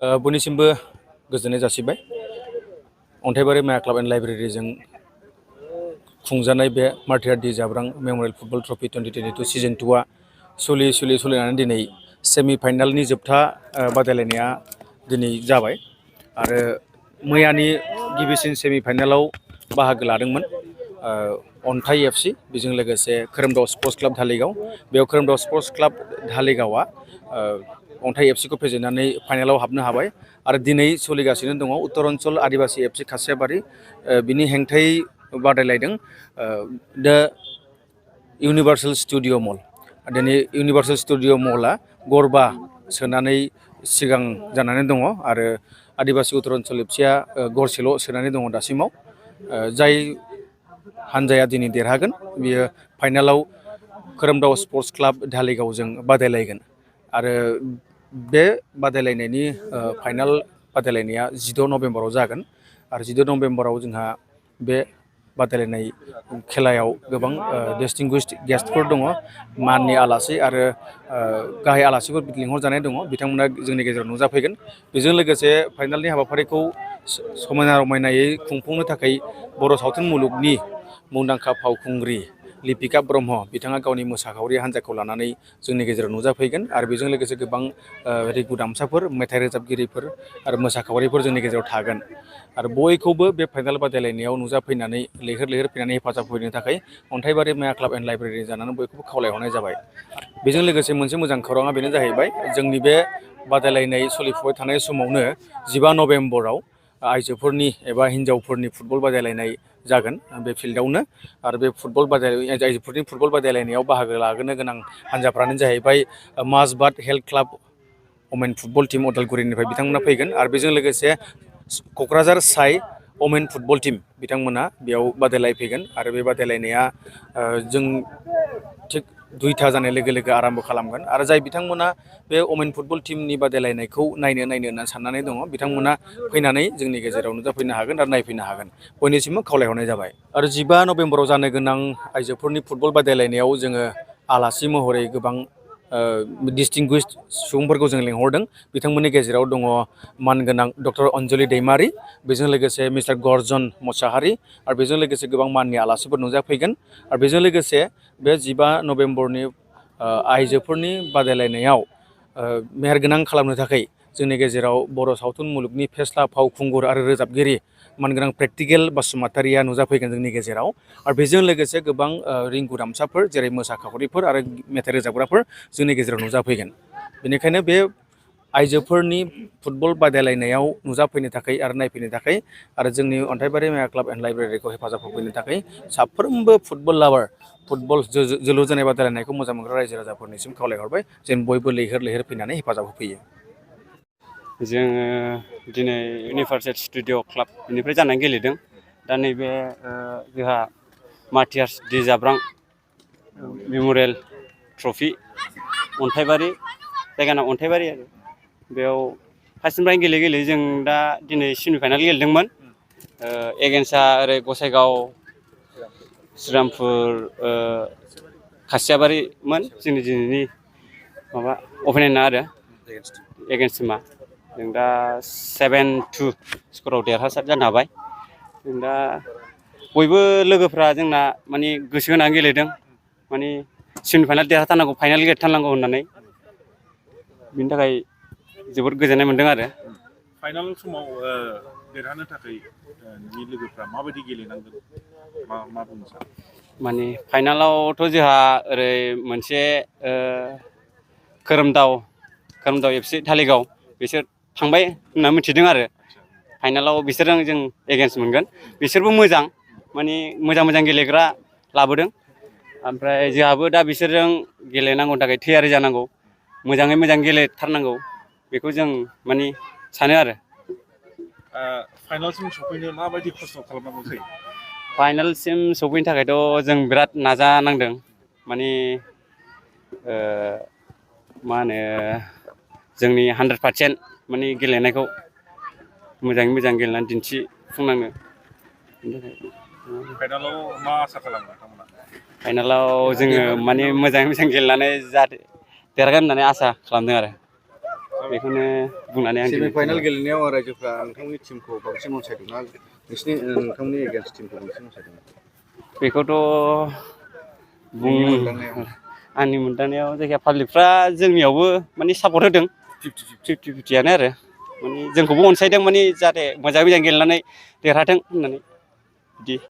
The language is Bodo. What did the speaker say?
बयनिसिमबो गोजोननाय जासिबाय अन्थाइबारि माया क्लाब एन्ड लाइब्रेरिजों खुंजानाय बे मार्टियार जाब्रां मेम'रियेल फुटबल ट्रफि 2022 सिजन 2आ सोलिनानै दिनै सेमि फाइनालनि जोबथा बादायलायनाया दिनै जाबाय आरो मैयानि गिबिसिन सेमि फाइनालाव बाहागो लादोंमोन अन्थाइ एफसि बेजों लोगोसे खोरोमदाव स्पर्ट्स क्लाब धालिगाव बेयाव खोरोमदाव स्पर्ट्स क्लाब धालिगावआ अन्थाइ एफसिखौ फेजेननानै फाइनालाव हाबनो हाबाय आरो दिनै सोलिगासिनो दङ उत्तरांचल आदिबासि एफसि खासियाबारि बिनि हेंथायै बादायलायदों द इउनिभार्सेल स्टुडिअ मल दिनै इउनिभार्सेल स्टुडिअ मलआ गरबा सोनानै सिगां जानानै दङ आरो आदिबासि उत्तरांचल एफसिया गरसेल' सोनानै दङ दासिमाव जाय हानजाया दिनै देरहागोन बियो फाइनालाव खोरोमदाव स्पर्ट्स क्लाब धालिगावजों बादायलायगोन आरो बे बादायलायनायनि फाइनाल बादायलायनाया 16 नभेम्बराव जागोन आरो 16 नभेम्बराव जोंहा बे बादायलायनाय खेलायाव गोबां डिस्टिंगुइश्ड गेस्टफोर दङ माननि आलासि आरो गाहाय आलासिफोर लिंहरजानाय दङ बिथांमोना जोंनि गेजेराव नुजाफैगोन बेजों लोगोसे फाइनालनि हाबाफारिखौ समायना रमायनायै खुंफुंनो थाखाय बर' सावथुन मुलुगनि मुंदांखा फावखुंग्रि लिपिका ब्रह्म बिथाङा गावनि मोसाखावरि हान्जाखौ लानानै जोंनि गेजेराव नुजाफैगोन आरो बेजों लोगोसे गोबां रिगु दामसाफोर मेथाइ रोजाबगिरिफोर आरो मोसाखावरिफोर जोंनि गेजेराव थागोन आरो बयखौबो बे फाइनाल बादायलायनायाव नुजाफैनानै लैहोर फैनानै हेफाजाब होनो थाखाय अन्थाइबारि माया क्लाब एन्ड लाइब्रेरि जानानै बयखौबो खावलायहरनाय जाबाय बेजों लोगोसे मोनसे मोजां खौराङा बेनो जाहैबाय जोंनि बे बादायलायनाय सोलिफुबाय थानाय समावनो 15 नभेम्बराव आइजोफोरनि एबा हिन्जावफोरनि फुटबल बादायलायनाय जागोन बे फिल्डआवनो आरो बे आइजोफोरनि फुटबल बादायलायनायाव बाहागो लागोनो गोनां हान्जाफ्रानो जाहैबाय माजबाट health club women football team अदालगुरिनिफ्राय बिथांमोना फैगोन आरो बेजों लोगोसे क'क्राझार साइ वमेन फुटबल टीम बिथांमोना बेयाव बादायलायफैगोन आरो बे बादायलायनाया जों थिग 2टा जानाय लोगो लोगो आराम्भ खालामगोन आरो जाय बिथांमोना बे वमेन फुटबल टीमनि बादायलायनायखौ नायनो होनना साननानै दङ बिथांमोना फैनानै जोंनि गेजेराव नुजाफैनो हागोन आरो नायफैनो हागोन बयनिसिमबो खावलायहरनाय जाबाय आरो 15 नभेम्बराव जानो गोनां आइजोफोरनि फुटबल बादायलायनायाव जोङो आलासि महरै गोबां डिस्टिंगुइश्ड सुबुंफोरखौ जों लिंहरदों बिथांमोननि गेजेराव दङ मानगोनां डक्टर अनजलि दैमारी बेजों लोगोसे मिस्टार गरजन मोसाहारि आरो बेजों लोगोसे गोबां माननि आलासिफोर नुजाफैगोन आरो बेजों लोगोसे बे 15 नभेम्बरनि आइजोफोरनि बादायलायनायाव मेहेरगोनां खालामनो थाखाय जोंनि गेजेराव बर' सावथुन मुलुगनि फेस्ला फावखुंगुर आरो रोजाबगिरि मानगोनां प्रेक्टिकेल बासुमातारिया नुजाफैगोन जोंनि गेजेराव आरो बेजों लोगोसे गोबां रिंगु दामसाफोर जेरै मोसाखावरिफोर आरो मेथाइ रोजाबग्राफोर जोंनि गेजेराव नुजाफैगोन बेनिखायनो बे आइजोफोरनि फुटबल बादायलायनायाव नुजाफैनो थाखाय आरो नायफैनो थाखाय आरो जोंनि अन्थाइबारि माया क्लाब एन्ड लाइब्रेरिखौ हेफाजाब होफैनो थाखाय साफ्रोमबो फुटबल लाभार फुटबल जोलुर जोनाय बादायलायनायखौ मोजां मोनग्रा रायजो राजाफोरनिसिम खावलायहरबाय जेन बयबो लैहोर फैनानै हेफाजाब होफैयो जोङो दिनै इउनिभार्सेल स्टुडिअ क्लाब बेनिफ्राय जानानै गेलेदों दा नैबे जोंहा मार्टियार्स जाब्रां मेम'रियेल ट्रफि अन्थाइबारि जायगाना अन्थाइबारि आरो बेयाव फार्स्टनिफ्राय गेले जों दा दिनै सेमि फाइनाल गेलेदोंमोन एगेन्स्टआ ओरै गसाइगाव श्रीरामपुर खासियाबारिमोन जोंनि दिनैनि माबा अपेनियना आरो एगेन्स्ट टिमा जों दा 7-2 स्कराव देरहासार जानो हाबाय जों दा बयबो लोगोफ्रा जोंना माने गोसो होनानै गेलेदों माने सेमि फाइनाल देरहाथारनांगौ फाइनाल गेलेथारनांगौ होननानै बिनि थाखाय जोबोद गोजोननाय मोन्दों आरो फाइनाल समाव देरहानो थाखाय नोंनि लोगोफ्रा माबायदि गेलेनांगोन मा बुंनो सानो माने फाइनालावथ' जोंहा ओरै मोनसे खोरोमदाव एफसि धालिगाव बिसोर थांबाय होनना मिथिदों आरो फाइनालाव बिसोरजों जों एगेन्स्ट मोनगोन बिसोरबो मोजां माने मोजां गेलेग्रा लाबोदों ओमफ्राय जोंहाबो दा बिसोरजों गेलेनांगौनि थाखाय थियारि जानांगौ मोजाङै मोजां गेलेथारनांगौ बेखौ जों माने सानो आरो फाइनालसिम सफैनो माबायदि खस्थ' खालामनांगौ जायो फाइनालसिम सफैनो थाखायथ' जों बिराद नाजानांदों माने मा होनो जोंनि 100% माने गेलेनायखौ मोजाङै मोजां गेलेनानै दिन्थिफुंनांगो फाइनालाव मा आसा खालामो नोंथांमोना फाइनालाव जोङो माने मोजाङै मोजां गेलेनानै जाहाथे देरहागोन होननानै आसा खालामदों आरो बेखौनो बुंनानै आं सेमिफाइनाल गेलेनायाव रायजोफ्रा नोंथांनि टीमखौ बांसिन अनसायदोंना नोंथांनि एगेन्स्ट टीमखौ बांसिन अनसायदों? बेखौथ' नोंनि मोनदांनायाव आंनि मोनदांनायाव जायखिया पाब्लिकफ्रा जोंनियावबो माने सापर्ट होदों 50-50 आरो माने जोंखौबो अनसायदों माने जाहाथे मोजाङै मोजां गेलेनानै देरहाथों होननानै बिदि